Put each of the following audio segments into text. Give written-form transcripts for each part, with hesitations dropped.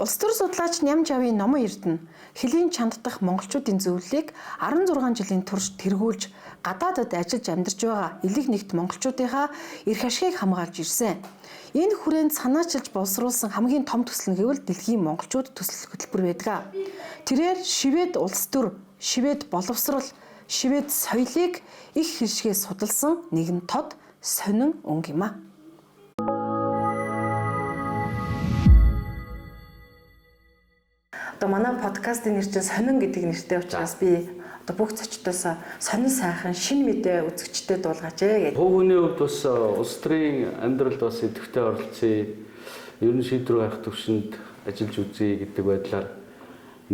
Улс төр судлаач Нямжавын Номон Эрдэнэ хөлийн чанд дахь монголчуудын зөвлөлийг 16 жилийн турш тэргүүлж гадаадад ажиллаж амьдарч байгаа элэг нэгт монголчуудынхаа эрх ашигыг хамгаалж ирсэн. Энэ хүрээнд санаачилж боловсруулсан хамгийн том төсөл нь гэвэл дэлхийн монголчууд төсөл хөтөлбөр байдаг. Тэрээр шивэд улс төр, шивэд боловсрол, шивэд соёлыг их хэршгээ судалсан нэгэн тод сонин өнгө юм а. Одоо манай подкастын нэр чинь сонин гэдэг нэртэй учраас би одоо бүх зочдоос сонин сайхан шинэ мэдээ үзэгчдэд дуулгаач ээ гэдэг. Хувь хүний хувьд бас улс төрийн амьдралд бас идэвхтэй оролцъё. Ер нь шийдвэр гаргах төвшөнд ажиллаж үзье гэдэг байдлаар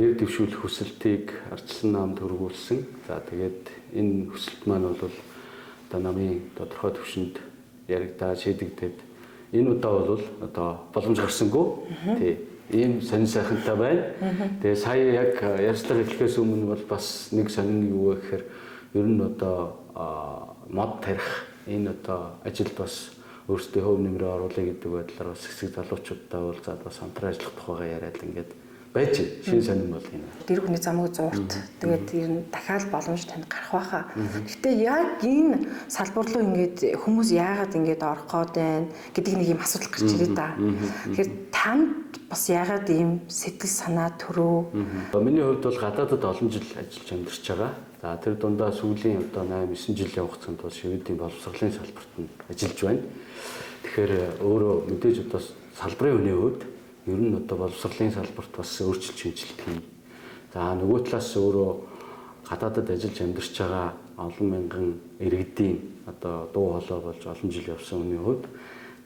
нэр дэвшүүлэх хүсэлтийг Ардчилсан намд хөргүүлсэн. За тэгээд энэ хүсэлт маань бол одоо намын тодорхой төвшөнд яригдаа шийдэгдээд энэ удаа бол одоо боломж гарсангүй. Тий. Ийм сонин сайхантай байна. Тэгээ сая яг ярьцлага эхлэхээс өмнө бол бас нэг сонин юу вэ гэхээр ер нь одоо мод тарих энэ одоо ажилд бас өөрсдөө хөв нэмрээ оруулъя гэдэг байдлаар бас хэсэг залуучуудтай уулзаад бас хамтран ажиллах тухайгаа яриад ингээд байж шинэ сонин бол энэ. Дэр хүний замыг зуурт. Тэгээд ер нь дахиад боломж танд гарах байхаа. Гэтэ яг энэ салбар руу ингээд хүмүүс яагаад ингээд орох гээд байна гэдэг нэг юм асуудал гарч ирээ да. Тэгэхээр танд бас яагаад ийм сэтгэл санаа төрөө? Миний хувьд бол гадаадад олон жил ажиллаж амьдарч байгаа. За тэр дундаа сүүлийн одоо 8 9 жилийн хугацаанд бол шивэдийн боловсролын салбарт нь ажиллаж байна. Тэгэхээр өөрөө мэдээж одоо салбарын хүний хувьд ер нь одоо боловсролын салбарт бас өөрчлөлт шинэчлэлт хий. За нөгөө талаас өөрөө гадаадад ажиллаж амьдарч байгаа олон мянган иргэдийн одоо дуу хоолой болж олон жил явсан хүний хувьд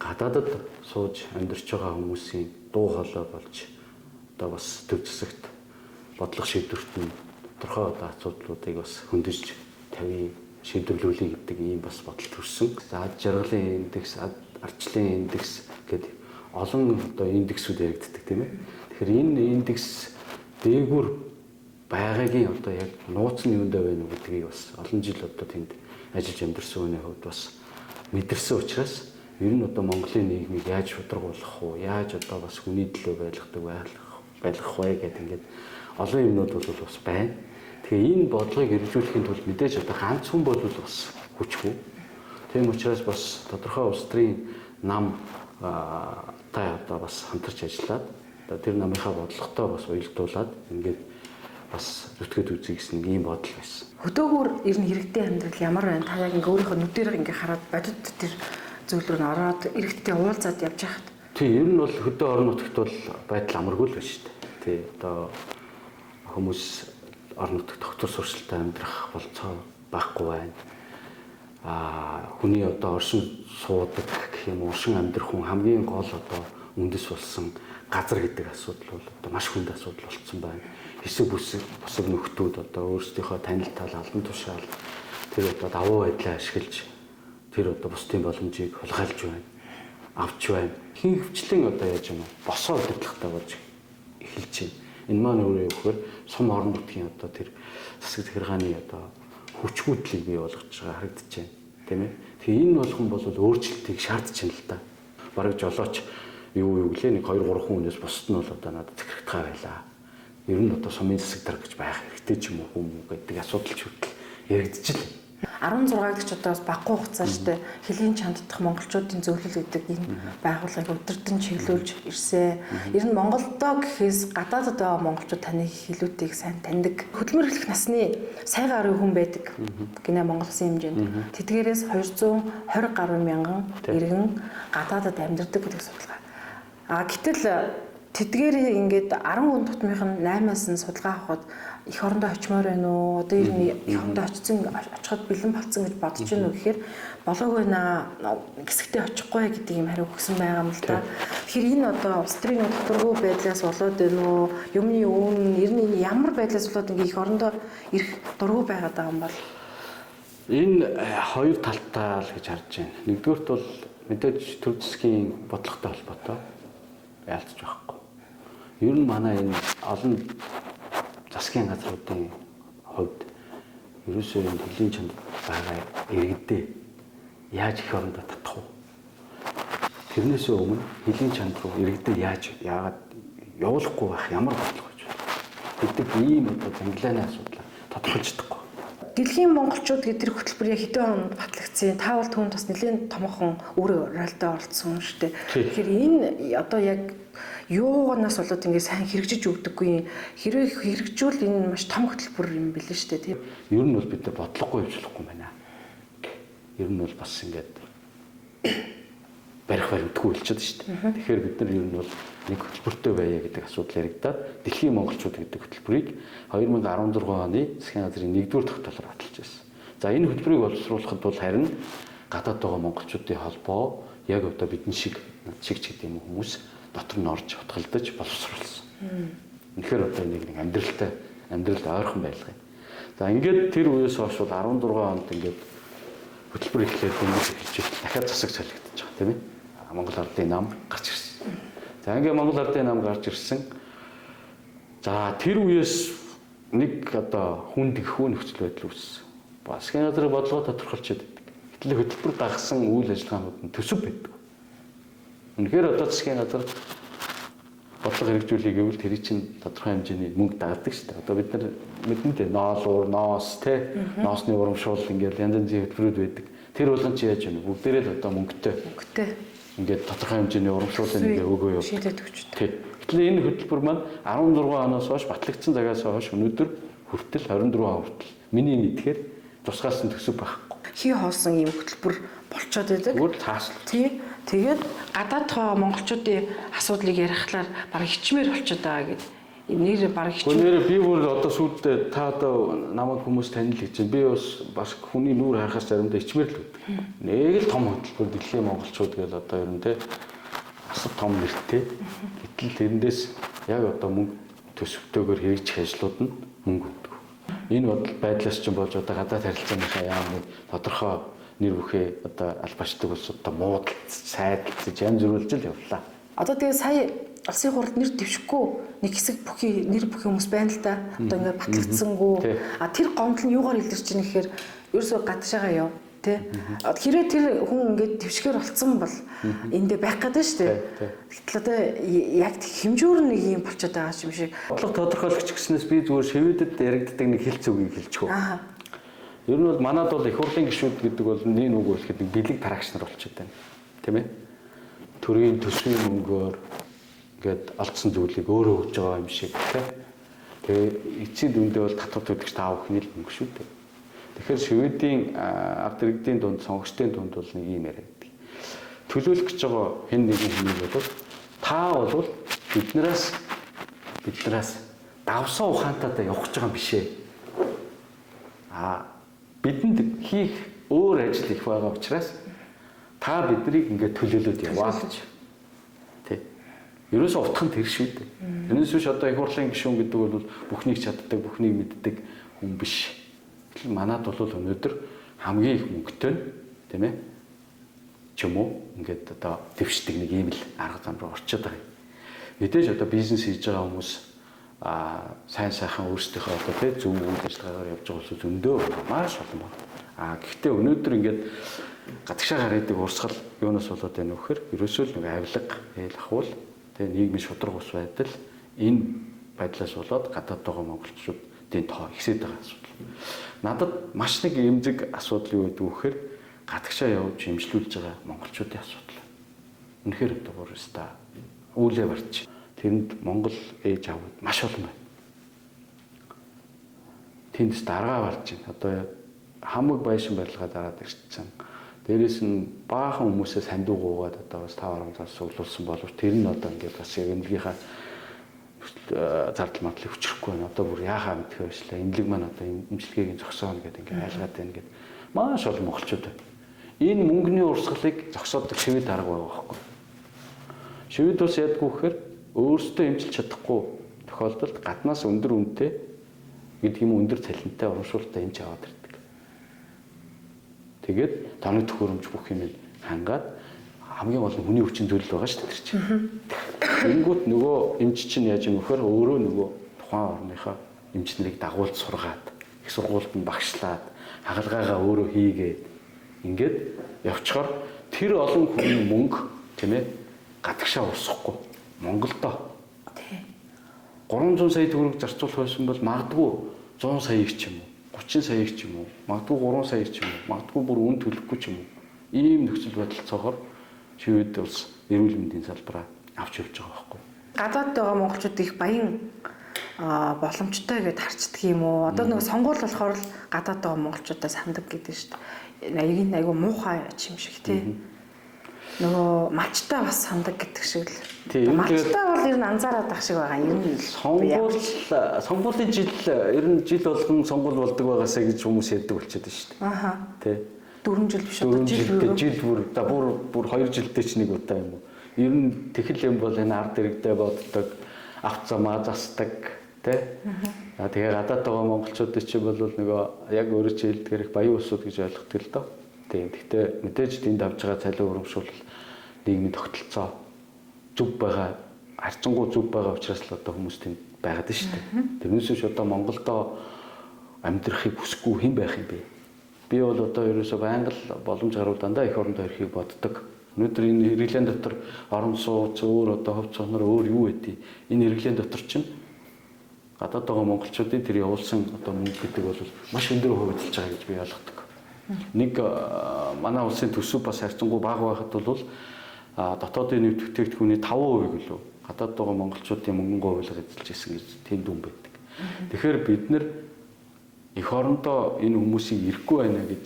гадаадад сууж амьдарч байгаа хүмүүсийн дуу хоолой болж одоо бас төв засагт бодлого шийдвэрт нь тодорхой одоо асуудлуудыг бас хөндөж тавья, шийдвэрлүүлье гэдэг ийм бас бодол төрсөн. За ад жаргалын индекс, ардчлалын индекс гэдэг олон одоо индексүүд яригддаг тийм ээ. Тэгэхээр энэ индекс дээгүүр байгаагийн одоо яг нууц нь юундаа байна уу гэдгийг бас олон жил одоо тэнд ажиллаж амьдарсан хүний хувьд бас мэдэрсэн учраас ер нь одоо Монголын нийгмийг яаж шударгуулах уу, яаж одоо бас хүний төлөө байлгадаг байлгах вэ гэдэг ингээд олон юмнууд бол бас байна. Тэгэхээр энэ бодлогыг хэрэгжүүлэхийн тулд мэдээж одоо ганц хүн бол бас хүчгүй. Тийм учраас бас тодорхой улс төрийн нам та одоо бас хамтарч ажиллаад одоо тэр намынхаа бодлоготой бас уялдуулаад ингээд бас зүтгээд үзье гэсэн нэг ийм бодол байсан. Хөдөөгөр ер нь хэрэгтэй амьдрал ямар байна? Та яг ингээ өөрийнхөө нүдээр ингээ хараад бодит тэр зүйл рүү н ороод иргэдтэй уулзаад явж байхад. Тий, ер нь бол хөдөө орон нутагт бол байдал амаргүй л байна шүү дээ. Тий, одоо хүмүүс орон нутагт тогтвор сурчлалтай амьдрах болцоо байхгүй байна. Хүний одоо оршин суудаг гэх юм оршин амьдрах хүн хамгийн гол одоо үндэс болсон газар гэдэг асуудал бол одоо маш хүнд асуудал болцсон байна. Хэсэг бусаг нөхдүүд одоо өөрсдийнхөө танил тал албан тушаал тэр одоо давуу байдлаа ашиглаж тэр одоо бусдын боломжийг хулгайлж байна, авч байна. Хин хвчлэн одоо яаж юм босоо удирдлагатай болж эхэлж байна. Энэ маань өөрөө юу гэхээр сум орон нутгийн одоо тэр засаг захиргааны одоо хүчгүүдлийг бий болгож байгаа харагдаж байна, тийм ээ. Тэгээ энэ болгон бол өөрчлөлтийг шаардж байна л да. Бараг жолооч юу гэлээ нэг 2 3 хүнээс бусд нь бол одоо надад захирагдгаа байлаа. Ер нь одоо сумын засаг дарга гэж байх хэрэгтэй ч юм уу гэдэг асуудал ч хүртэл яригдчихлээ. 16 гэж одоо бас баггүй хугацаа шүү дээ. Хөлийн чанд дахь монголчуудын зөвлөл гэдэг энэ байгууллагыг удирдан чиглүүлж ирсэн. Ер нь Монголдоо гэхээс гадаадд байгаа монголчууд таны хэлүүдийг сайн таньдаг. Хөдөлмөр эхлэх насны сая гаруй хүн байдаг гинэ Монгол улсын хэмжээнд. Тэдгээрээс 220 гаруй мянган иргэн гадаадад амьдардаг гэдэг судалгаа. А гэтэл тэдгээр ингээд 10 хүн тутмынх нь 8-аас нь судалгаа авахад эх орондоо очимоор байна уу? Одоо ер нь эх орондоо очиход бэлэн болцсон гэж бодож байна уу гэхээр болоогүй байна. Хэсэгтээ очихгүй гэдэг юм хариу өгсөн байгаа юм л да. Тэгэхээр энэ одоо улс төрийн тодорхой байдлаас болоод байна уу? Юмны өмнө ер нь ямар байдлаас болоод ингээ эх орондоо ирэх дургүй байгаад байгаа юм бол? Энэ хоёр талтай л гэж харж байна. Нэгдүгüрт бол мэдээж төр засгийн бодлоготой холбоотой ялцж байхгүй. Ер нь манай энэ олон засгийн газруудын хувьд ерөөсөө энэ хөлийн чанд байгаа иргэдээ яаж эх орондоо татах вэ? Тэрнээсээ өмнө хөлийн чанд руу иргэдээ яаж яагаад Явуулахгүй байх ямар бодлого гэж байна гэдэг ийм одоо зангилааны асуудлаа тодорхойлж чадахгүй. Дэлхийн монголчууд гэдэг тэр хөтөлбөр яг хэдэн онд батлагдсан. Та бол түүнд бас нэлээд томоохон үр ролтой оролцсон шүү дээ. Тэгэхээр энэ одоо яг юугаас болоод ингэ сайн хэрэгжиж өгдөггүй. Хэрвээ хэрэгжүүл энэ маш том хөтөлбөр юм билээ шүү дээ, тийм. Ер нь бол бид нар бодлогогүй явж болохгүй юм байна. Ер нь бол бас ингээд барих баримтгүй болчиход шүү дээ. Тэгэхээр бид нар ер нь бол нэг хөтөлбөртэй байя гэдэг асуудал яригадаад Дэлхийн монголчууд гэдэг хөтөлбөрийг 2016 оны засгийн газрын 1-р тогтоолоор баталж байсан. За энэ хөтөлбөрийг боловсруулахад бол харин гадаад байгаа монголчуудын холбоо яг одоо бидний шиг над шиг ч гэдэг юм хүмүүс дотор нь орж утгалдаж боловсруулсан. Үнэхээр одоо энийг нэг амьдралтай амьдралд ойрхон байлгая. За ингээд тэр үеэс хойш бол 16 онд ингээд хөтөлбөр эхлээд дөнгөж эхэлж дахиад засаг солигдож байгаа, тийм ээ. Монгол Ардын нам гарч ирсэн. За ингээд Монгол Ардын нам гарч ирсэн. За тэр үеэс нэг одоо хүнд гэхүү нөхцөл байдал үүссэн. Засгийн газрын бодлогоо тодорхойлчиход байдаг. Гэтэл хөтөлбөр дагсан үйл ажиллагаанууд нь төсөв байдаг. Үнэхээр одоо засгийн газар бодлого хэрэгжүүлэе гэвэл тэр чинь тодорхой хэмжээний мөнгө дагдаг шүү дээ. Одоо бид нар мэднэ дээ ноол уур, ноос тэ ноосны урамшуул ингээд янз янзын хөтөлбөрүүд байдаг. Тэр болгон чи яаж вэ? Бүгдээрээ л одоо мөнгөтэй. Мөнгөтэй. Ингээд тодорхой хэмжээний урамшууллын нэг өгөө яв. Шийдээд өгч. Тий. Гэтэл энэ хөтөлбөр маань 16 оноос хойш батлагдсан цагаас хойш өнөөдөр хүртэл 24 он хүртэл миний мэдхээр тусгаалсан төсөв байхгүй. Хий хоосон ийм хөтөлбөр болчоод байдаг. Зүгээр л таасл. Тий. Тэгээд гадаадхаа монголчуудын асуудлыг ярихлаар бараг хичмээр болчоод байгаа гэд. Нэр бараг хичмээр. Нэр би бүр одоо сүйдээ та одоо намайг хүмүүс танил гэж чинь би бас хүний нүүр харахаас заримдаа хичмээр л өгдөг. Нэг л том хөтөлбөр дэлхийн монголчууд гэж одоо ер нь те асар том нэртэй. Гэтэл тэрэндээс яг одоо мөнгө төсөвтэйгээр хэрэгжих ажлууд нь мөнгө өгдөг. Энэ бодол байдлаас чинь болж одоо гадаад харилцааныхаа яамны тодорхой нэр бүхээ одоо албаачдаг улсуудаа муудалцж, сайдалцж, янз бүрэлж л явлаа. Одоо тэгээ сая улсын хурлд нэр дэвшихгүй нэг хэсэг бүхий нэр бүхий хүмүүс байна л да. Одоо ингээд батлагдсангүй. А тэр гомдол нь юугаар илэрч ийн гэхээр ерөөсөө гадшаагаа яв. Тэ. Хэрвээ тэр хүн ингээд дэвшгээр болцсон бол эндээ байх гэдэг шүү дээ. Гэтэл одоо яг хэмжүүр нэг юм болчиход байгаа юм шиг. Бодлого тодорхойлогч гэснээс би зүгээр шивэдэд яригддаг нэг хэлц үгийг хэлчихв. Аа. Ер нь бол манад бол их хурлын гишүүд гэдэг бол нэг үг хэлэхэд нэг бэлэг тараагч нар болчиход байна. Тийм ээ. Төрийн төсвийн мөнгөөр ингээд олдсон зүйлийг өөрөө өгж байгаа юм шиг тийм. Тэгээ эцсийн дүндээ бол татвар төлөгч та бүхний л мөнгө шүү дээ. Тэгэхээр шведийн ард иргэдийн дунд сонгогчдын дунд бол нэг юм яриа байдаг. Төлөөлөх гэж байгаа хэн нэгэн хүнийг бол та бол биднээс давсан ухаантайдаа явах гэж байгаа юм биш ээ. Аа бидэнд хийх өөр ажил их байгаа учраас та биднийг ингээд төлөөлөд яваа гэж. Тэ. Ерөөсөө утга нь тэр шүү дээ. Тэрнээс биш одоо их хурлын гишүүн гэдэг бол бүхнийг чаддаг, бүхнийг мэддэг хүн биш. Гэтэл манад бол өнөөдөр хамгийн их мөнгөтэй нь тийм ээ ч юм уу ингээд одоо дэвшдэг нэг ийм л арга зам руу орчод байгаа юм. Мэдээж одоо бизнес хийж байгаа хүмүүс сайн сайхан өөрсдийнхөө одоо тий зөв үйл ажиллагаагаар явж байгаа хүмүүс зөндөө маш олон байна. А гэхдээ өнөөдөр ингээд гадагшаа гардаг урсгал юунаас болоод байна вэ гэхээр ерөөсөө л нэг авилга, ээл ахуул, тий нийгмийн шударга ус байдал энэ байдлаас болоод гадаад байгаа монголчуудын тоо ихсээд байгаа асуудал. Надад маш нэг эмзэг асуудал юу гэдэг вэ гэхээр гадагшаа явж имжлүүлж байгаа монголчуудын асуудал. Үнэхээр одоо бүр өста үүлээ барьж. Тэрэнд Монгол ээж аавууд маш олон байна. Тэнд даргаа барьж байна. Одоо хамаг байшин барилгаа дараад ирсэн. Дээрээс нь баахан хүмүүсээ сандуу гуугаад одоо бас 5 10 заас цуглуулсан боловч тэр нь одоо ингээд бас яг эмнэлгийнхаа зардал мадлыг хүчрэхгүй байна. Одоо бүр яахаа мэдхээ байшлаа. Эмнэлэг маань одоо эмчилгээг зогсооно гэдэг ингээд айлгаад байна гэдэг маш олон монголчууд байна. Энэ мөнгөний урсгалыг зогсоодог шивэд арга байгаа байхгүй. Шивэд бас ядгүй гэхээр өөрсдөө эмчилж чадахгүй тохиолдолд гаднаас өндөр үнэтэй гэдэг юм өндөр цалинтай урамшуултаа эмч аваад ирдэг. Тэгээд тоног төхөөрөмж бүх юм хангаад хамгийн гол нь хүний хүчин зүйлэл байгаа шүү дээ тэр чинь. Тэнгүүт нөгөө эмч чинь яаж юм вөхөр өөрөө нөгөө тухайн орныхоо эмч нарыг дагуулж сургаад их сургуульд нь багшлаад хагалгаагаа өөрөө хийгээд ингээд явчихаар тэр олон хүний мөнгө тийм ээ гадагшаа урсахгүй Монголдо 300 сая төгрөг зарцуулах байсан бол магадгүй 100 саяыг ч юм уу, 30 саяыг ч юм уу, магадгүй 3 саяыг ч юм уу, магадгүй бүр үн төлөхгүй ч юм уу. Ийм нөхцөл байдалцоогоор Швед улс эрүүл мэндийн салбараа авч явж байгаа байхгүй. Гадаад байгаа монголчууд их баян боломжтой гэдээ харцдаг юм уу? Одоо нэг сонгуул болохоор л гадаад байгаа монголчуудаас хандаг гэдэг шүү дээ. Аягийн айгу муухай юм шиг тий. Нөгөө малчтай бас хандаг гэдэг шиг л. Малчтай бол ер нь анзаараад ах шиг байгаа юм. Сонгуулийн жил ер нь жил болгон сонгуул болдог байгаасаа гэж хүмүүс ярьдаг болчиход байна шүү дээ. Аха. Тий. 4 жил биш одоо жил бүр за бүр 2 жилдээ ч нэг удаа юм уу. Ер нь тэгэл юм бол энэ ард иргэдээ боддог, авц замаа засдаг тий. За тэгээ гадаад байгаа монголчуудын чинь бол нөгөө яг өөрөө чи хэлдгээр их баян улсууд гэж ойлгодог л доо. Тийм. Гэхдээ мэдээж тэнд авж байгаа цалин урамшуул нийгмийн тогтолцоо зөв байгаа, харьцангуй зөв байгаа учраас л одоо хүмүүс тэнд байгаад нь шүү дээ. Тэрнээс биш одоо Монголдо амьдрахыг хүсэхгүй хэн байх юм бэ? Би бол одоо ерөөсөө байнга л боломж гарвал дандаа эх орондоо ирэхийг боддог. Өнөөдөр энэ хэрэглэн дотор орон сууц өөр одоо хувц сонор өөр юу гэдэг. Энэ хэрэглэн дотор чинь гадаад байгаа монголчуудын тэр явуулсан одоо мөнгө гэдэг бол маш өндөр хувь эзэлж байгаа гэж би ойлгодог. Нэг манай улсын төсөв бас харьцангуй бага байхад бол дотоодын нийт бүтээгдэхүүний 5% гэлөө гадаад байгаа монголчуудын мөнгөн говьлого эзэлж исэн гэж тийм дүн байдаг. Тэгэхээр бид нэр эх орондоо энэ хүмүүсийг ирэхгүй байна гэж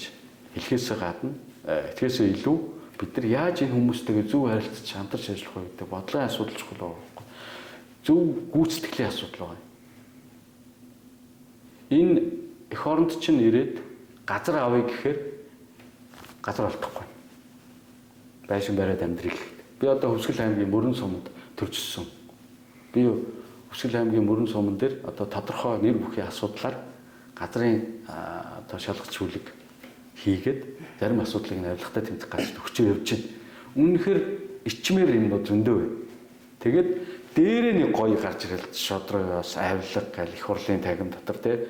хэлхээсээ гадна этгээсээ илүү бид нар яаж энэ хүмүүстэйгээ зөв харилцаж хамтарч ажиллах вэ гэдэг бодлогын асуудал чухал байгаа байхгүй. Зөв гүйцэтгэлийн асуудал байгаа. Энэ эх оронд чинь ирээд газар авъя гэхээр газар олдохгүй. Байшин бариад амьдрыг. Би одоо Хөвсгөл аймгийн Мөрөн суманд төрж өссөн. Би Хөвсгөл аймгийн Мөрөн суман дээр одоо тодорхой нэр бүхий асуудлаар газрын одоо шалгач шүлэг хийгээд зарим асуудлыг нь авилгатай тэмцэх газарт өгчөө явж байна. Үнэхээр ичмээр юм бол зөндөө байна. Тэгээд дээрээ нэг гоё гарч ирэл шодроос авилга гал их хурлын танхим дотор те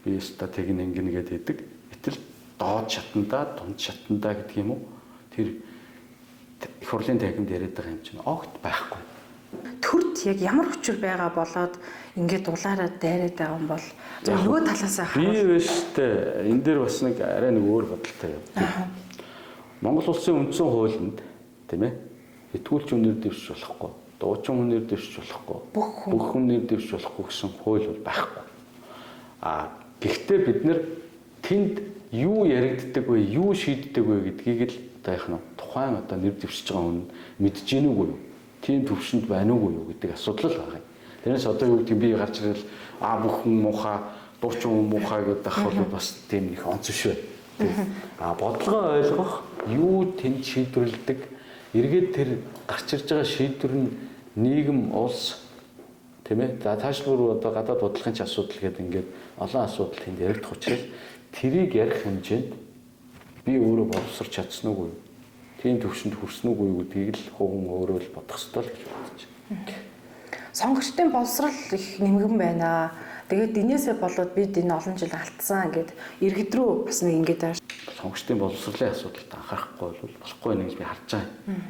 би өста тэгнэ ингэнэ гээд байдаг. Гэтэл доод шатандаа дунд шатандаа гэдэг юм уу? Тэр их хурлын танхимд яриад байгаа юм чинь огт байхгүй. Төрд яг ямар хүчээр байгаа болоод ингээд дулаараа дайраад байгаа юм бол нөгөө талаасаа харах. Би биш тэ энэ дээр бас нэг арай нэг өөр бодолтой явдаг. Монгол улсын үндсэн хуулинд тийм итгүүлч үнээр дэвшиж болохгүй, дуучин хүнээр дэвшиж болохгүй, бүх хүнээр дэвшиж болохгүй гэсэн хууль бол байхгүй. А гэхдээ бид нэр тэнд юу яригддаг вэ, юу шийддэг вэ гэдгийг л одоо яах нь тухайн одоо нэр дэвшиж байгаа хүн мэдэж гин үгүй юу? Тийм төвшөнд байна уугүй юу гэдэг асуудал л байгаа юм. Тэрнээс одоо юу гэдэг би гарч ирэл бүх хүн муухай, дуучин хүн муухай гэдэг ах бол бас тийм их онц биш вэ. А бодлогоо ойлгох, юу тэнд шийдвэрлэдэг, эргээд тэр гарч ирж байгаа шийдвэр нь нийгэм, улс тийм ээ. За цааш бүр одоо гадаад бодлогын ч асуудал гэдэг ингээд олон асуудал тэнд яригдах учраас тэрийг ярих хэмжээнд би өөрөө боловсрч чадсан уугүй юу? Тийм төвшөнд хүрсэн үгүй юу гэдгийг л хүн өөрөө л бодох ёстой л гэж бодож байна. Сонгогчдын боловсрал их нэмгэн байна. Тэгээд энээсээ болоод бид энэ олон жил алдсан гэд иргэд рүү бас нэг ингэж байгаа. Сонгогчдын боловсролын асуудалд анхаарахгүй бол болохгүй байна гэж би харж байгаа.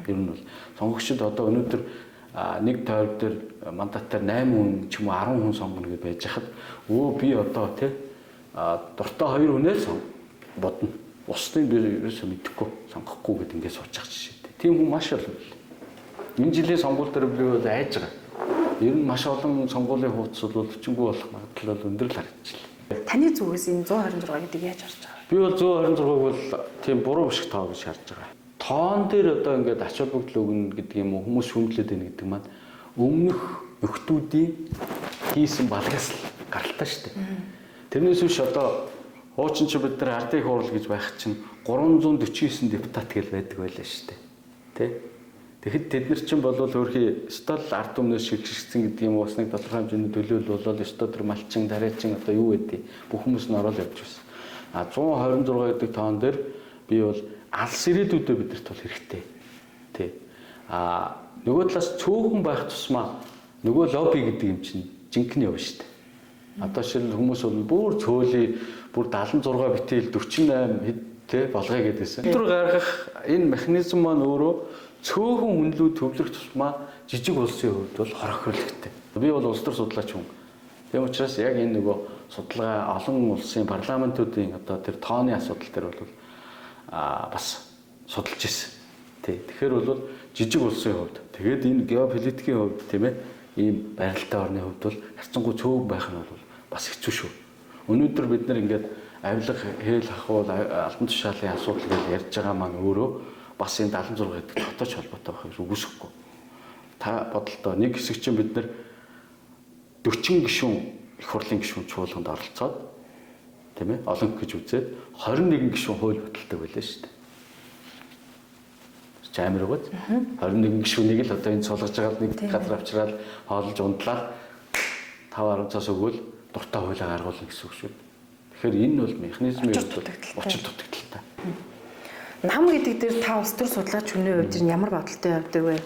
Ер нь бол сонгогчид одоо өнөөдөр нэг тойрог дээр мандатаар 8 хүн ч юм уу 10 хүн сонгоно гэж байж хахад өө би одоо тий дуртай 2 хүнээ сон бодно. Бусдыг би ерөөсөө мэдэхгүй, сонгохгүй гэд ингээд суучих жишээтэй. Тийм хүн маш олон бэл. Энэ жилийн сонгуул дээр би бол айж байгаа. Ер нь маш олон сонгуулийн хуудас бол өчнгүү болох магадлал бол өндөр л харагдчихлаа. Таны зүгээс энэ 126 гэдэг яаж харж байгаа вэ? Би бол 126-г бол тийм буруу биш тоо гэж харж байгаа. Тоон дээр одоо ингээд ач холбогдол өгнө гэдэг юм уу хүмүүс шүүмжлээд байна гэдэг маань өмнөх нөхдүүдийн хийсэн балгаас л гаралтай шүү дээ. Тэрнээс биш одоо хуучин чи бид нар ардын хурал гэж байх чинь 349 депутат гэл байдаг байлаа шүү дээ. Тэ? Тэгэхэд тэд нар чинь бол өөрхий стол ард түмнээс шигшгсэн гэдэг юм уу бас нэг тодорхой хэмжээний төлөөлөл болоод өстө тэр малчин, дараачин одоо юу гэдэг бүх хүмүүс нь ороод явж байсан. А 126 гэдэг тоон дээр би бол алс ирээдүйдээ бидэрт бол хэрэгтэй. Тэ. А нөгөө талаас цөөхөн байх тусмаа нөгөө лобби гэдэг юм чинь жинхэнэ явна шүү дээ. Одоо жишээл хүмүүс бол бүр цөөлий бүр 76 битэл 48 хэд тэ болгоё гэдээсэн. Өдөр гаргах энэ механизм маань өөрөө цөөхөн хүнлүү төвлөрөх тусмаа жижиг улсын хувьд бол хорохирлогтой. Би бол улс төр судлаач хүн. Тийм учраас яг энэ нөгөө судалгаа олон улсын парламентуудын одоо тэр тооны асуудал дээр бол бас судалж ирсэн. Тий. Тэгэхээр бол жижиг улсын хувьд тэгээд энэ геополитикийн хувьд тийм ээ ийм барилттай орны хувьд бол харьцангуй цөөн байх нь бол бас хэцүү шүү. Өнөөдөр бид нар ингээд авилга, хээл хахуул, албан тушаалын асуудал гэж ярьж байгаа маань өөрөө бас энэ 76 гэдэг тотооч холбоотой байх юм үгүйсэхгүй. Та бодолтой нэг хэсэг чинь бид нар 40 гишүүн их хурлын гишүүн чуулганд оролцоод тийм ээ олон гэж үзээд 21 гишүүн хууль баталдаг байлаа шүү дээ. Чи амар өгөөд 21 гишүүнийг л одоо энэ сулгаж байгаа нэг газар авчираад хоолж унтлаад 5 10 цаас өгвөл дуртай хуулиа гаргуулна гэсэн үг шүү. Тэгэхээр энэ бол механизмын учир дутагдaltaй. Нам гэдэг дээр та улс төр судлаач хүний хувьд ямар бодолтой явдаг вэ?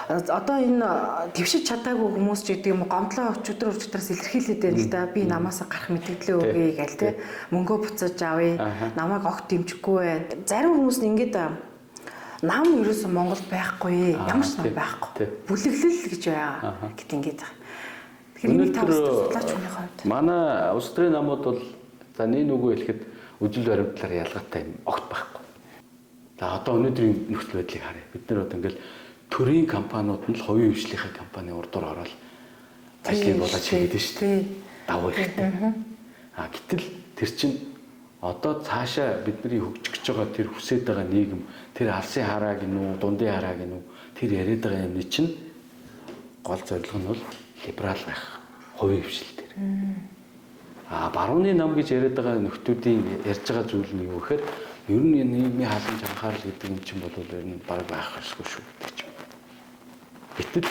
Одоо энэ твшиж чадаагүй хүмүүс ч гэдэг юм уу гомдлоо өчигдөр өчигдрээс илэрхийлээд байна л да. Би намаасаа гарах мэдгэлээ өгье гээл те. Мөнгөө буцааж авъя. Намайг огт дэмжихгүй байна. Зарим хүмүүс нь ингээд нам ерөөсөн Монголд байхгүй. Ямар ч нам байхгүй. Бүлэглэл гэж байгаа гэт ингээд байгаа. Тэгэхээр энийг та улс төр судлаач хүний хувьд. Манай улс төрийн намууд бол за нэг нүгөө хэлэхэд үзэл баримтлаар ялгаатай юм огт байхгүй. За одоо өнөөдрийн нөхцөл байдлыг харъя. Бид нар одоо ингээл төрийн компаниуд нь л хувийн хвшлийнхээ компани урдуур ороод ажлыг болоод хийгээд шүү дээ. Давуу хэрэгтэй. А гэтэл тэр чинь одоо цаашаа бидний хөгжих гэж байгаа тэр хүсэж байгаа нийгэм, тэр алсын хараа гинүү, дундын хараа гинүү, тэр яриад байгаа юмны чинь гол зорилго нь бол либерал байх, хувийн хвшил дээр. А барууны нам гэж яриад байгаа нөхдүүдийн ярьж байгаа зүйл нь юу гэхээр ер нь нийгмийн халамж анхаарал гэдэг юм чинь бол ер нь баг байх ёсгүй шүү гэдэг чинь. Гэтэл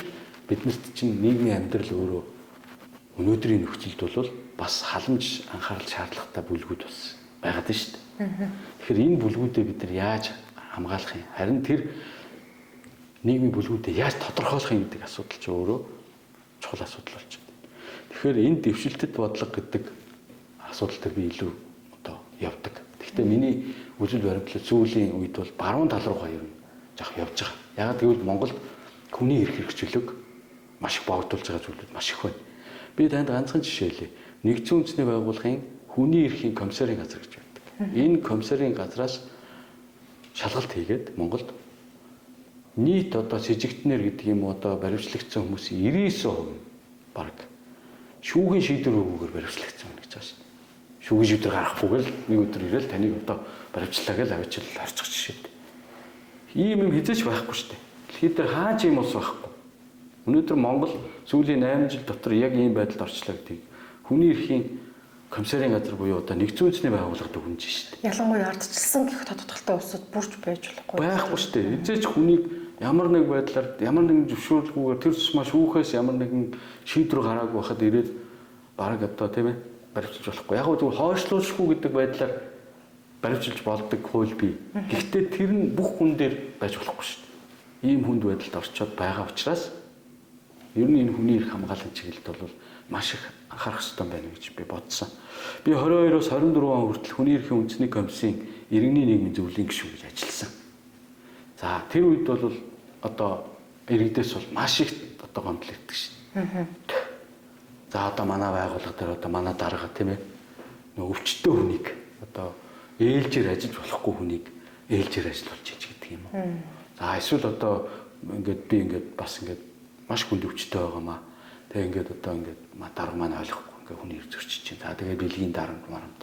биднэрт чинь нийгмийн амьдрал өөрөө өнөөдрийн нөхцөлд бол бас халамж анхаарал шаардлагатай бүлгүүд бас байгаад байна шүү дээ. Тэгэхээр энэ бүлгүүдээ бид нар яаж хамгаалах юм? Харин тэр нийгмийн бүлгүүдээ яаж тодорхойлох юм гэдэг асуудал чинь өөрөө чухал асуудал болж байна. Тэгэхээр энэ дэвшилтэт бодлого гэдэг асуудал дээр би илүү одоо явдаг. Гэхдээ миний үзэл баримтлал сүүлийн үед бол баруун тал руугаа ер нь жоох явж байгаа. Яагаад гэвэл Монголд хүний эрх хэрэгчлөг маш их богдуулж байгаа зүйлүүд маш их байна. Би танд ганцхан жишээ хэлье. Нэгдсэн үндэсний байгууллагын хүний эрхийн комиссарын газар гэж байдаг. Энэ комиссарын газраас шалгалт хийгээд Монголд нийт одоо сэжигтнэр гэдэг юм одоо баримтлагдсан хүмүүсийн 99% нь баг шүүхийн шийдвэр өгөөгөр баримтлагдсан байна гэж байгаа шин. Шүүхийн шийдвэр гаргахгүйгээр л нэг өдөр ирээл таныг одоо баримтлаа гэж авчил харчих жишээ. Ийм юм хизээч байхгүй шүү дээ. Дэлхийд дээр хаач ийм улс байхгүй. Өнөөдөр Монгол сүүлийн 8 жил дотор яг ийм байдалд орчлоо гэдгийг хүний эрхийн комиссарын газар буюу одоо нэгдсэн үндэсний байгууллага дүгнэж шүү дээ. Ялангуяа ардчилсан гэх тодтолтой улсууд бүрч байж болохгүй. Байхгүй шүү дээ. Хизээч хүнийг ямар нэг байдлаар ямар нэгэн зөвшөөрлгүйгээр тэр тусмаа шүүхээс ямар нэгэн шийдвэр гараагүй байхад ирээд бараг одоо тийм ээ баримталж болохгүй. Яг зөв хойшлуулшгүй гэдэг байдлаар баримталж болдог хууль бий. Гэхдээ тэр нь бүх хүн дээр байж болохгүй шүү дээ. Ийм хүнд байдалд орчоод байгаа учраас ер нь энэ хүний эрх хамгааллын чиглэлд бол маш их анхаарах ёстой байна гэж би бодсон. Би 22-оос 24 он хүртэл хүний эрхийн үндэсний комиссийн иргэний нийгмийн зөвлөлийн гишүүн гэж ажилласан. За тэр үед бол одоо иргэдээс бол маш их одоо гомдол ирдэг шин. За одоо манай байгууллага дээр одоо манай дарга тийм ээ нөгөө өвчтөе хүнийг одоо ээлжээр ажиллаж болохгүй хүнийг ээлжээр ажиллуулж хийж гэдэг юм уу. За эсвэл одоо ингээд би ингээд бас ингээд маш хүнд өвчтөе байгаамаа. Тэгээ ингээд одоо ингээд дарга маань ойлгохгүй ингээд хүний эрх зөрчиж чинь. За тэгээ бэлгийн дарамт марамт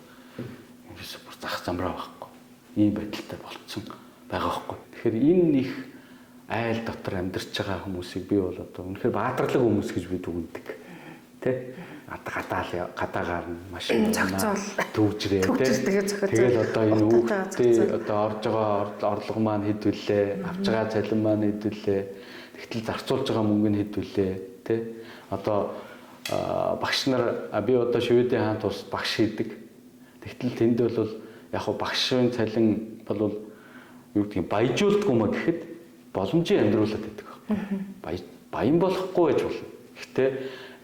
ерөөсө бүр зах замраа байхгүй. Ийм байдалтай болцсон байгаа байхгүй. Тэгэхээр энэ их айл дотор амьдарч байгаа хүмүүсийг би бол одоо үнэхээр баатарлаг хүмүүс гэж би дүгнэдэг. Тэ? Гадаагаар нь маш зохицоол төвжрээ тэ. Тэгэл одоо энэ хүүхдээ одоо орж байгаа орлого маань хэд вүлээ, авч байгаа цалин маань хэд вүлээ, тэгтэл зарцуулж байгаа мөнгө нь хэд вүлээ, тэ? Одоо багш нар би одоо Шведийн хаант улсад багш хийдэг. Тэгтэл тэнд бол яг хуу багшийн цалин бол юу гэдгийг баяжуулдаггүй юм а гэхэд боломжийн амьдруулад байдаг байхгүй. Баян болохгүй байж болно. Гэхдээ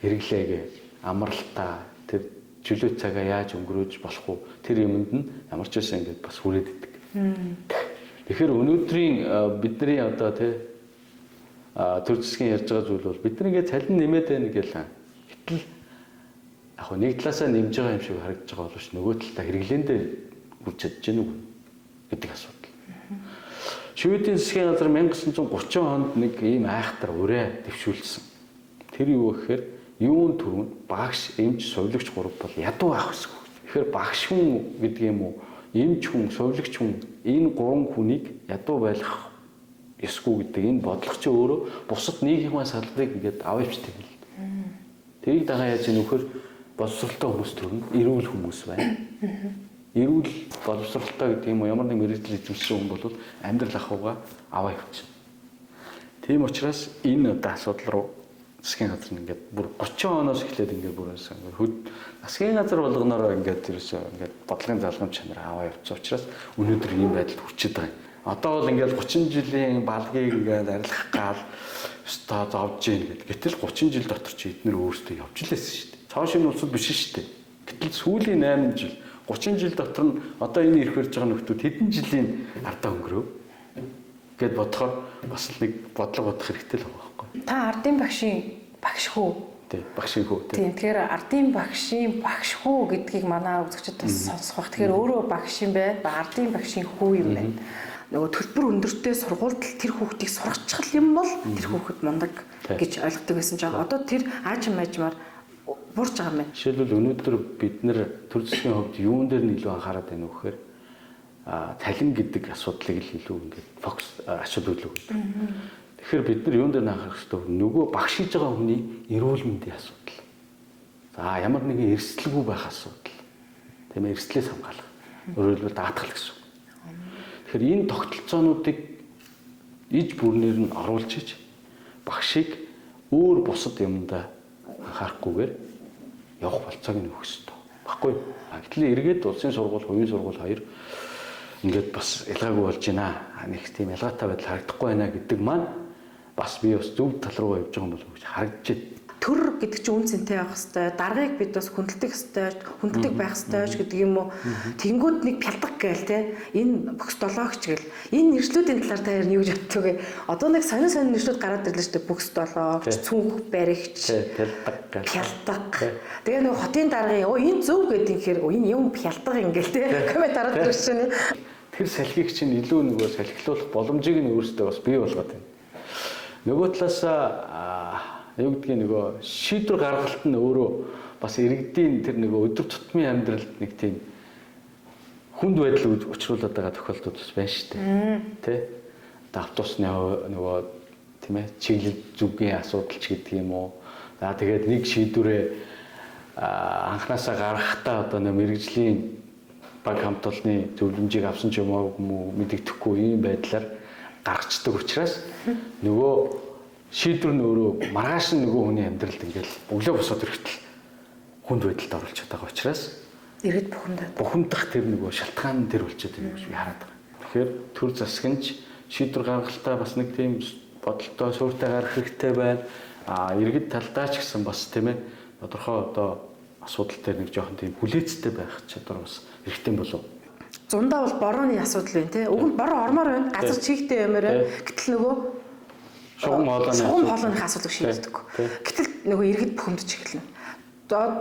хэрэглээгээ амралтаа тэр чөлөө цагаа яаж өнгөрөөж болох уу тэр юмд нь ямар ч байсан ингээд бас хүрээд идэг. Тэгэхээр өнөөдрийн бидний одоо тий Төр засгийн ярьж байгаа зүйл бол бид нар ингээд цалин нэмээд байна гэл. Гэтэл яг нэг талаасаа нэмж байгаа юм шиг харагдаж байгаа боловч нөгөө талдаа хэрэглээндээ хүрч чадж гэнэ үү гэдэг асуудал. Шведийн засгийн газар 1930 онд нэг ийм айхтар ураа дэвшүүлсэн. Тэр юу гэхээр юун түрүүнд багш, эмч, сувилагч гурав бол ядуу байх ёсгүй. Тэгэхээр багш хүн гэдэг юм уу, эмч хүн, сувилагч хүн энэ гурван хүнийг ядуу байлгах ёсгүй гэдэг энэ бодлого чи өөрөө бусад нийгмийн салбарыг ингээд аваа явчихдаг юм л. Тэрийг дагаа яаж ийм нөхөр боловсралтай хүмүүс төрнө, эрүүл хүмүүс байна. Эрүүл боловсралтай гэдэг юм уу, ямар нэг мэргэжил эзэмшсэн хүн бол амьдрал ахуйгаа аваа явчихна. Тийм учраас энэ одоо асуудал руу засгийн газар нь ингээд бүр 30 оноос эхлээд ингээд бүр ингээд засгийн газар болгоноороо ингээд ерөөсөө ингээд бодлогын залгам чанар аваа явчихсан учраас өнөөдөр ийм байдалд хүрчээд байгаа юм. Одоо бол ингээд 30 жилийн балгийг ингээд арилгах гал өстой зовж гин гэд. Гэтэл 30 жил дотор чи эднэр өөрсдөө явж лээсэн шүү дээ. Цоо шинэ улсууд биш шүү дээ. Гэтэл сүүлийн 8 жил 30 жил дотор нь одоо энэ ирэх барьж байгаа нөхдүүд хэдэн жилийн ардаа өнгөрөв гэд бодохоор бас л нэг бодлого бодох хэрэгтэй л байгаа байхгүй. Та ардын багшийн багш хүү? Тий, багшийн хүү. Тийм. Тэгэхээр ардын багшийн багш хүү гэдгийг манай үзэгчид бас сонсох бах. Тэгэхээр өөрөө багш юм байна, ардын багшийн хүү юм байна. Нөгөө төлбөр өндөртэй сургуульд тэр хүүхдийг сургачих юм бол тэр хүүхэд мундаг гэж ойлгодог байсан чинь одоо тэр аажим маажмаар буурч байгаа юм байна. Жишээлбэл өнөөдөр бид нэр төр засгийн хувьд юун дээр нь илүү анхаарат байна вэ гэхээр цалин гэдэг асуудлыг л илүү ингээд фокус ач холбогдол өгдөг. Тэгэхээр бид нар юун дээр нь анхаарах ёстой вэ? Нөгөө багш хийж байгаа хүний эрүүл мэндийн асуудал. За ямар нэгэн эрсдэлгүй байх асуудал. Тийм ээ, эрсдлээс хамгаалах. Өөрөөр хэлбэл даатгал гэсэн. Тэгэхээр энэ тогтолцоонуудыг иж бүрнээр нь оруулж иж багшийг өөр бусад юмдаа анхаарахгүйгээр явах болцоог нь өгөх ёстой. Баггүй. Гэтэл эргээд улсын сургууль, хувийн сургууль хоёр ингээд бас ялгаагүй болж байна. Нэг тийм ялгаатай байдал харагдахгүй байна гэдэг маань бас би бас зөв тал руу явж байгаа юм болов уу гэж харагдаж байна. Төр гэдэг чинь үн цэнтэй байх хэвээр, даргаыг бид бас хүндэлдэг хэвээр, хүндэлдэг байх хэвээр ч гэдэг юм уу. Тэнгүүд нэг пялдаг гээл те. Энэ бөхс долоогч гэл. Энэ нэршлүүдийн талаар та юу гэж боддог вэ? Одоо нэг сонин сонин нэршлүүд гараад ирлээ шүү дээ. Бөхс долоогч, цүнх баригч, пялдаг гээл. Пялдаг. Тэгээ нэг хотын даргын оо энэ зөв гэдэг юм хэр энэ юм пялдаг ингээл те. Коммент гараад ирж байна. Тэр салхийг чинь илүү нөгөө салхилуулах боломжийг нь өөрсдөө бас бий болгоод байна. Нөгөө талаасаа юу гэдгийг нөгөө шийдвэр гаргалт нь өөрөө бас иргэдийн тэр нөгөө өдөр тутмын амьдралд нэг тийм хүнд байдал учруулад байгаа тохиолдлууд бас байна шүү дээ. Тэ? Одоо автобусны нөгөө тийм ээ чиглэл зүгийн асуудал ч гэдэг юм уу. За тэгээд нэг шийдвэрээ анханасаа гаргахтаа одоо нэг мэргэжлийн баг хамт олонны зөвлөмжийг авсан ч юм уу мэдэгдэхгүй ийм байдлаар гаргацдаг учраас нөгөө шийдвэр нь өөрөө маргааш нь нөгөө хүний амьдралд ингээл өглөө босоод ирэхдээ хүнд байдалд оруулчихад байгаа учраас иргэд бухимдаад бухимдах тэр нөгөө шалтгаан тэр болчиход байна гэж би хараад байгаа. Тэгэхээр төр засаг нь шийдвэр гаргалтаа бас нэг тийм бодолтой суурьтай гаргах хэрэгтэй байна. А иргэд талдаа ч гэсэн бас тийм ээ тодорхой одоо асуудал дээр нэг жоохон тийм хүлээцтэй байх чадвар бас хэрэгтэй болов. Зундаа бол борооны асуудал байна те. Уг нь бороо ормоор байна. Газар чигтэй юмар байна. Гэтэл нөгөө шугам хоолойны асуудлыг шийддэг. Гэтэл нөгөө иргэд бухимдаж эхэлнэ.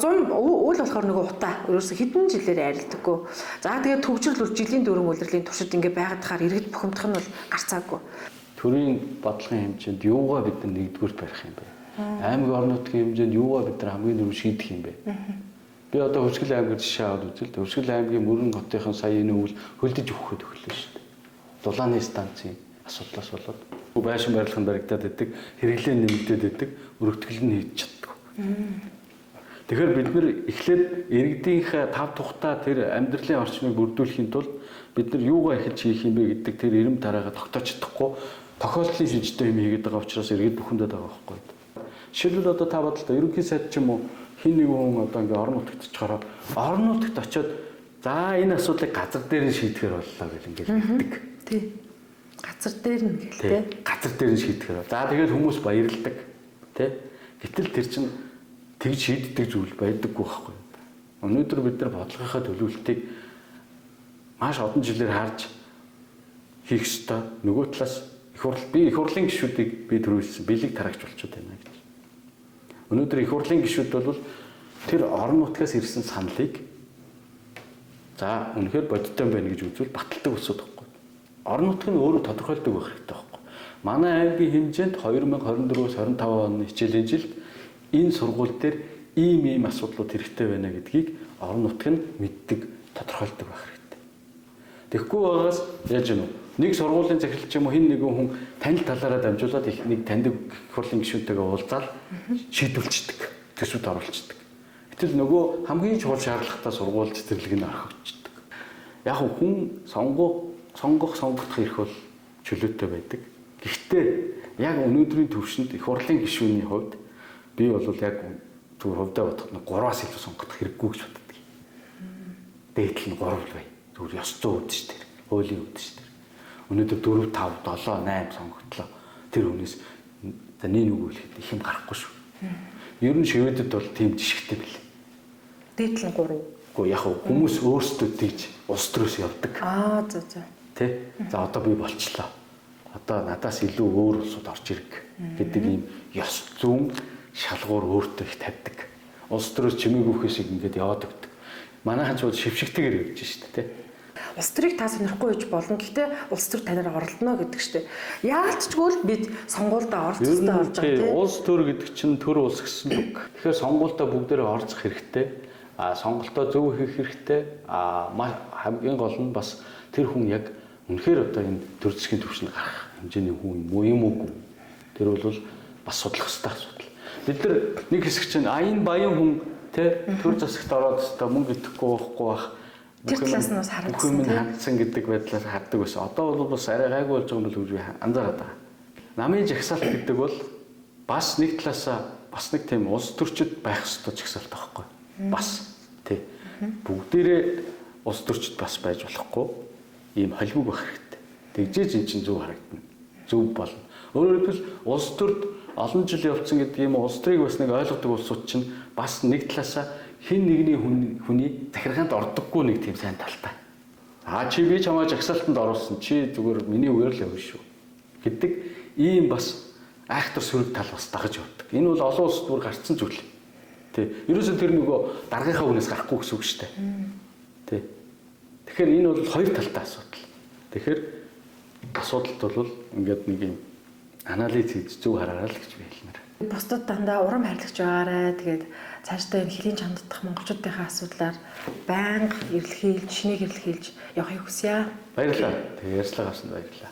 Зун үйл болохоор нөгөө утаа ерөөсө хэдэн жилээр арилдаггүй. За тэгээд төвчрөл бол жилийн дөрвөн улирлын туршид ингээ байгаад хахаар иргэд бухимдах нь бол гарцаагүй. Төрийн бодлогын хэмжээнд юугаа бид нар нэгдүгüрт барих юм бэ? Аймаг орон нутгийн хэмжээнд юугаа бид нар хамгийн түрүү шийдэх юм бэ? Би одоо Хөрсгөл аймгаар жишээ аваад үзэл. Хөрсгөл аймгийн Мөрөн хотынхон сая энэ өвөл хөлдөж өгөхөд өглөө шүү дээ. Дулааны станцын асуудлаас болоод байшин барилга нь баригдаад байдаг, хэрэглээ нэмэгдээд байдаг, өргөтгөл нь хийж чаддаггүй. Тэгэхээр бид нэр эхлээд иргэдийнхээ тав тухтай тэр амьдралын орчныг бүрдүүлэхийн тулд бид нар юугаа эхэлж хийх юм бэ гэдэг тэр эрэм тараагаа тогтоож чадахгүй тохиолдлын шинжтэй юм хийгээд байгаа учраас иргэд бухимдаад байгаа байхгүй. Жишээлбэл одоо та бодлоо ерөнхий сайд ч юм уу хин нэг хүн одоо ингээ орон нутагт очихороо орон нутагт очиод за энэ асуудлыг газар дээр нь шийдэхэр боллоо гэл ингээл хэлдэг. Тий. Газар дээр нь гэл тэ. Газар дээр нь шийдэхэр. За тэгээд хүмүүс баярлдаг. Тэ. Гэтэл тэр чинь тэгж шийддэг зүйл байдаггүй байхгүй. Өнөөдөр бид нар бодлогынхаа төлөвлөлтийг маш олон жилээр харж хийх ёстой. Нөгөө талаас Их хурл би их хурлын гишүүдийг би түрүүлсэн бэлэг тараагч болчиход байна гэж. Өнөөдөр их хурлын гишүүд бол тэр орон нутгаас ирсэн саналыг за үнэхээр бодиттой байна гэж үзвэл баталдаг улсууд байхгүй. Орон нутг нь өөрөө тодорхойлдог байх хэрэгтэй байхгүй. Манай аймгийн хэмжээнд 2024-өөс 25 оны хичээлийн жилд энэ сургууль дээр ийм ийм асуудлууд хэрэгтэй байна гэдгийг орон нутг нь мэддэг, тодорхойлдог байх хэрэгтэй. Тэгэхгүй байгаас яаж юм бэ? Нэг сургуулийн захирал ч юм уу хэн нэгэн хүн танил талаараа дамжуулаад их нэг таньдаг их хурлын гишүүнтэйгээ уулзаад шийдвэрлэчихдэг, төсөвт оруулчихдаг. Гэтэл нөгөө хамгийн чухал шаардлагатай сургууль цэцэрлэг нь орхигдчихдаг. Яг хүн сонгох сонгогдох эрх бол чөлөөтэй байдаг. Гэхдээ яг өнөөдрийн төвшөнд их хурлын гишүүний хувьд би бол яг зүгээр хувьдаа бодоход 3-аас илүү сонгогдох хэрэггүй гэж боддог. Дээдл нь 3 л бай. Зүгээр ёс зүйн үүдэж тэр, хуулийн үүдэж тэр. Өнөөдөр 4 5 7 8 сонгогдлоо. Тэр хүнээс за нэг үг хэлэхэд их юм гарахгүй шүү. Ер нь Шведэд бол тийм жишгтэй бэл. Дээдл нь 3. Үгүй яг хүмүүс өөрсдөө тэгж улс төрөөс явдаг. Аа за за. Тэ? За одоо би болчлоо. Одоо надаас илүү өөр улсууд орж ирэх гэдэг ийм ёс зүйн шалгуур өөртөө их тавьдаг. Улс төрөөс чимээгүйхээ шиг ингээд яваад өгдөг. Манайхан ч бол шившигтэйгээр явж шít тэ. Улс төрийг та сонирхгүй байж болно. Гэхдээ улс төр танаар оролдоно гэдэг штеп. Яалтчгүй л бид сонгуульдаа оролцох ёстой болж байгаа тийм. Улс төр гэдэг чинь төр улс гэсэн үг. Тэгэхээр сонгуульдаа бүгдээрээ оролцох хэрэгтэй. А сонголтоо зөв хийх хэрэгтэй. А хамгийн гол нь бас тэр хүн яг үнэхээр одоо энэ төр засгийн түвшинд гарах хэмжээний хүн юм уу юм уугүй. Тэр бол бас судлах ёстой асуудал. Бид нар нэг хэсэг чинь а энэ баян хүн тэ төр засагт ороод өстой мөнгө идэхгүй уухгүй бах. Тэр талаас нь бас харагдсан тийм хандсан гэдэг байдлаас хардаг байсан. Одоо бол бас арай гайгүй болж байгаа юм бол гэж би анзаараад байгаа. Намын жагсаалт гэдэг бол бас нэг талаасаа бас нэг тийм улс төрчид байх ёстой жагсаалт байхгүй. Бас тий. Бүгдээрээ улс төрчид бас байж болохгүй. Ийм холимог байх хэрэгтэй. Тэгжээж эн чинь зөв харагдана. Зөв болно. Өөрөөр хэлбэл улс төрд олон жил явцсан гэдэг юм улс төрийг бас нэг ойлгодог улсууд чинь бас нэг талаасаа хэн нэгний хүний захиргаанд ордоггүй нэг тийм сайн талтай. Аа чи би чамаа жагсаалтанд оруулсан. Чи зүгээр миний үгээр л явна шүү гэдэг ийм бас айхтар сөрөг тал бас дагаж явдаг. Энэ бол олон улсад бүр гарцсан зүйл. Тэ. Ерөөсөө тэр нөгөө даргынхаа үнээс гарахгүй гэсэн үг шүү дээ. Тэ. Тэгэхээр энэ бол хоёр талтай асуудал. Тэгэхээр асуудалд бол ингээд нэг юм анализ хийж зөв хараарай л гэж би хэлмээр. Бусдад дандаа урам хайрлагч байгаарай. Тэгээд цаашдаа энэ хөлийн чанддах монголчуудынхаа асуудлаар байнга эрэлхийлж, шинийг эрэлхийлж явахыг хүсье. Баярлалаа. Тэгээд ярьцлага авсанд баярлалаа.